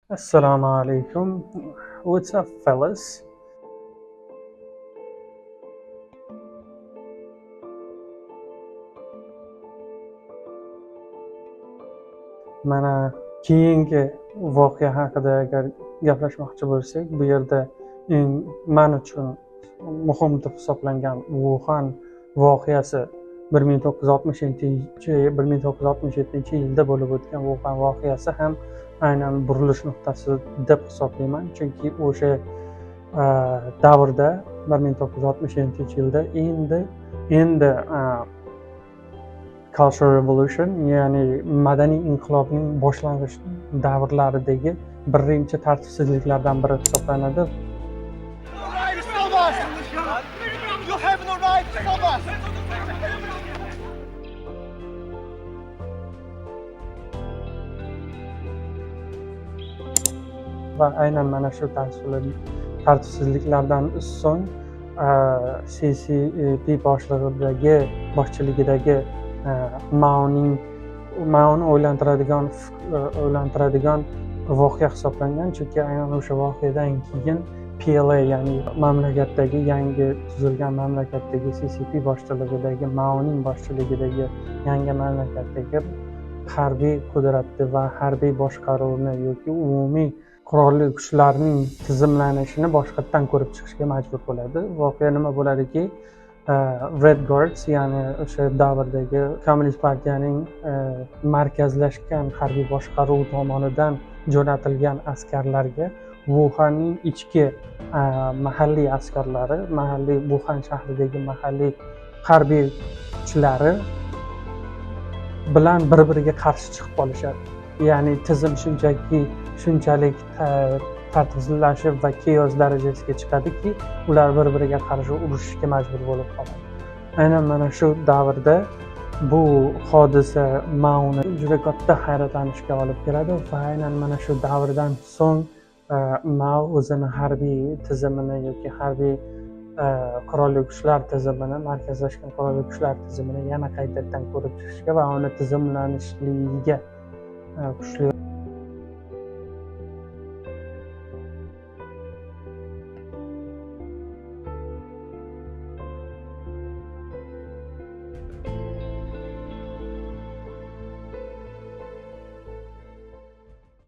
Assalomu alaykum. What's up, fellas? Mana keyingi voqea haqida agar gaplashmoqchi bo'lsak, bu yerda eng man uchun muhim deb hisoblangan Wuhan voqeasi 1967-yilda bo'lib o'tgan Wuhan voqeasi ham aynan burilish nuqtasi deb hisoblayman. Chunki o'sha davrda 1967-yilda endi Cultural Revolution, ya'ni madaniy inqilobning boshlang'ich davrlaridagi birinchi tartibsizliklardan biri hisoblanadi. You have no right to stop us! Va aynan mana shu tartibsizliklardan so'ng CCP boshchiligidagi Maoni o'ylantiradigan voqea hisoblangan. Chunki aynan o'sha voqeadan keyin PLA, ya'ni mamlakatdagi yangi tuzilgan mamlakatdagi CCP boshchiligidagi Maoning boshchiligidagi yangi mamlakatdagi harbiy qudratni va harbiy boshqaruvni yoki umumiy qurolli kuchlarning tizimlanishini boshqatdan ko'rib chiqishga majbur bo'ladi. Voqea nima bo'ladiki, Red Guards, ya'ni o'sha davrdagi Kommunist partiyaning markazlashgan harbiy boshqaruv tomonidan jo'natilgan askarlarga Wuhanning ichki mahalliy askarlari, mahalliy Wuhan shahridagi mahalliy harbiy kuchlari bilan bir-biriga qarshi chiqib qolishadi. Ya'ni tizim shunchalik tartibsizlashib va chaos darajasiga chiqadiki, ular bir-biriga qarshi urushishga majbur bo'lib qoladi. Aynan mana shu davrda bu hodisa Maoni juda katta hayratlanishga olib keladi va aynan mana shu davrdan so'ng Mao o'zini harbiy tizimini yoki harbiy qurolli kuchlar tizimini, markazlashgan qurolli kuchlar tizimini yana qaytadan ko'rib chiqishga va uni tizimlanishligiga kuchli